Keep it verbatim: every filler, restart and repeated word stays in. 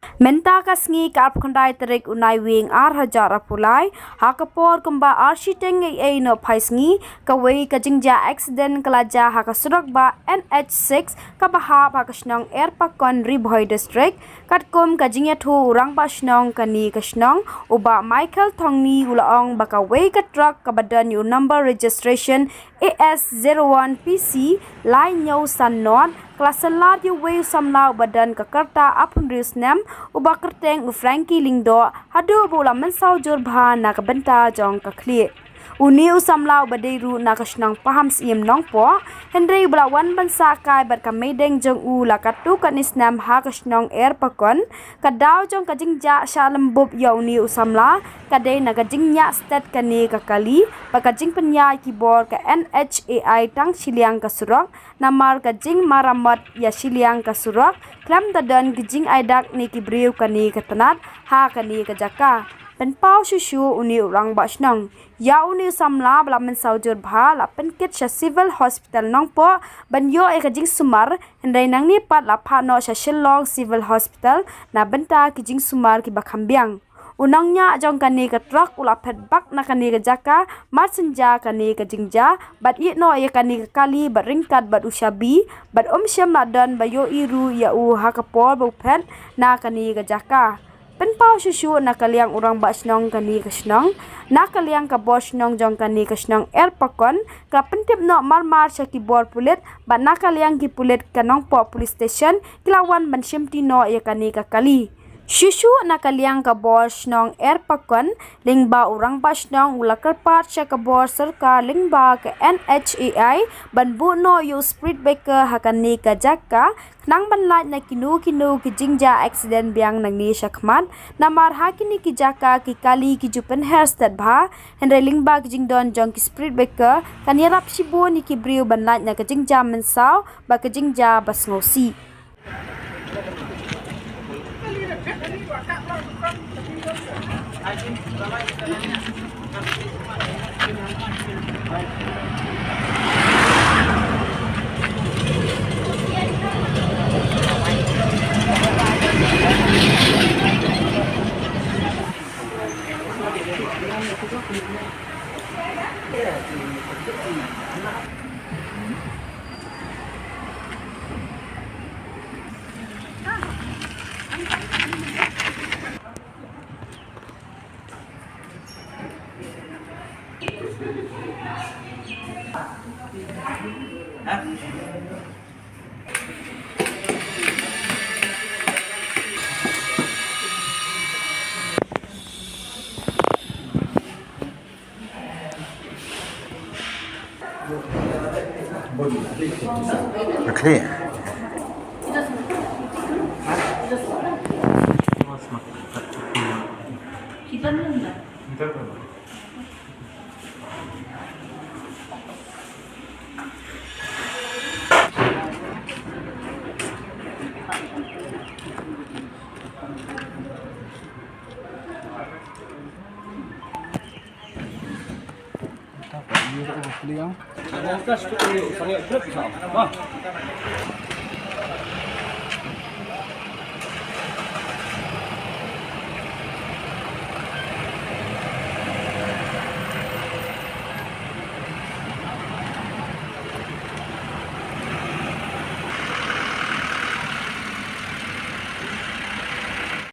Mynta ka sngi ka arphew khyndai tarik u Naiwieng ar hajar arphew lai, ha ka por kumba ar shiteng eiei noh phai sngi, kawei ka jingjia accident ka la jia ha ka surok bah N H six kaba hap ha ka shnong Erpakon, Ri Bhoi District. Katkum ka jingïathuh u rangbah shnong kane ka shnong, u Bah Michael Thongni, u la ong ba kawei ka truck kaba don ïa u number registration A S zero one P C lai hynñiew san nod, ka la syllar ïa uwei u samla uba don ka rta arphew hynriew snem, uba kyrteng u Frankie Lyngdoh, haduh ba u la mynsaw jur bha na ka bynta jong ka khlieh. Une u samla uba dei ruh na ka shnong Pahamsyiem, Nongpoh, hynrei uba la wan ban sah kai bad ka meideng jong u la katto katne snem ha ka shnong Erpakon. Ka daw jong ka jingjia shah lymbup ïa une u samla ka dei na ka jingñiah stet kane ka kali bad ka jingpynïaid ki bor ka N H A I tang shiliang ka surok, namar ka jingmaramot ïa shiliang ka surok, khlem da don ki jingai dak ne ki briew kane ka tnat ha kane ka jaka. Pynpaw shuh shuh une u rangbah shnong. Ïa une u samla ba la mynsaw jur bha la pynkit sha Civil Hospital Nongpoh ban ïoh ïa ka jingsumar, hynrei nangne pat la phah noh sha Shillong Civil Hospital na bynta ki jingsumar kiba kham biang. U nongñiah jong kane ka truck u la phet bak na kane ka jaka mar synja kane ka jingjia, bad ïeh noh ïa kane ka kali bad ryngkat bad u shabi, bad um shym la don ba ïohi ruh ïa u ha ka por ba u phet na kane ka jaka. Pynpaw shuh shuh na ka liang u rangbah shnong kane ka shnong, na ka liang ka bor shnong jong kane ka shnong Erpakon, ka la pyntip noh mar mar sha ki bor pulit, bad na ka liang ki pulit ka Nongpoh Police Station ki la wan ban shimti noh ïa kane ka kali. Shuh shuh na ka liang ka bor shnong Erpakon, lyngba u rangbah shnong u la kyrpad sha ka bor sorkar lyngba ka N H A I ban buh noh ïa u speed breaker ha kane ka jaka, khnang ban lait na kino kino ki jingjia accident biang nangne shakhmat, namar ha kine ki jaka ki kali ki ju pynher stet bha, hynrei lyngba ki jingdon jong ki speed breaker kan ïarap shibun ïa ki briew ban lait na ka jingjia mynsaw bad ka jingjia ba sngewsih. Clear.